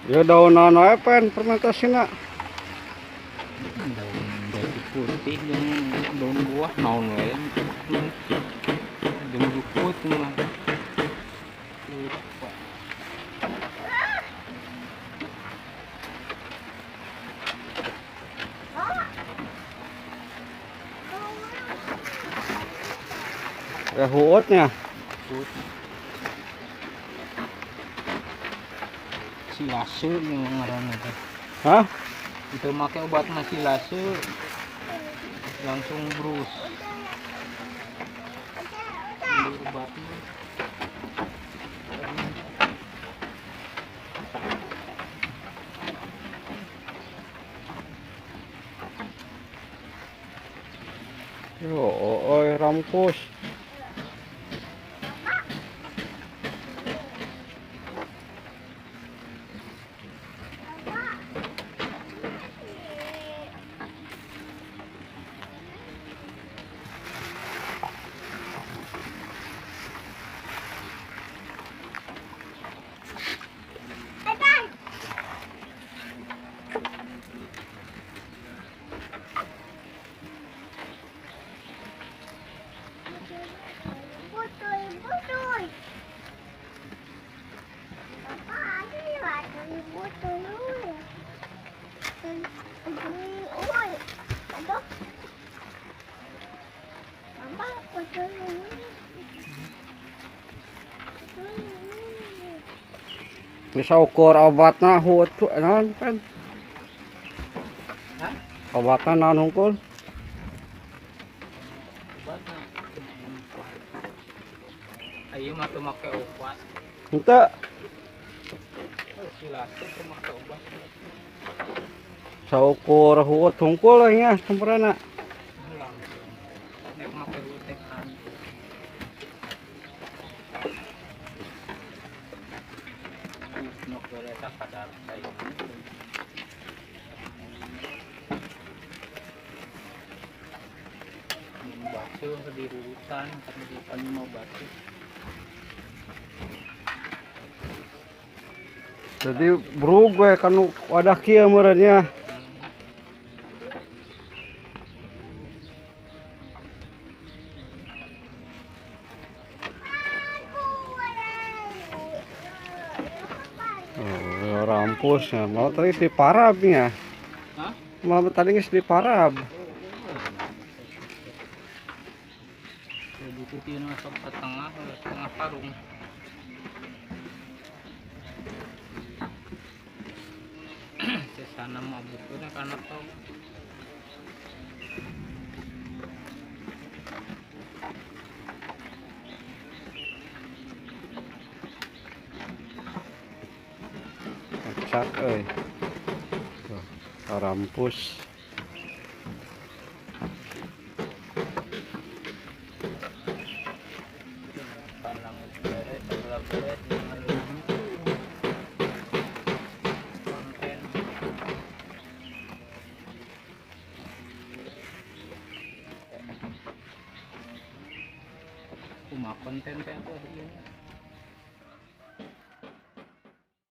Ya daun naon wae pen fermentasina. Daun jati putih jeung daun buah naon wae. Jeung jukut mah. Lupa. Ya huutnya. Huut. Silase yang ngaranna teh. Hah? Itu make obat silase langsung brus. Beli obatnya. Yo, oi rampus. Bisa ukur obatna huut naon kan? Hah? Obatna naon hungkul? Obatna. Ayo mah teu make obat. Henteu. Silase teu make obat. Saukur huut hungkul nya semprana. Langsung. Nek make huut teh kan. Basuh di hutan karena di depan mau basuh. Jadi brug we kanu wadah kieu meureun nya. Oh, rampus ya. Mau tadi di parab nya. Hah? Mau tadi geus di parab. Diikuti masuk ke tengah, tengah karung. Sesana mau bukunya karena tahu. Kocak euy. Tuh, rampus. Kumaha konten teh atuh ieu.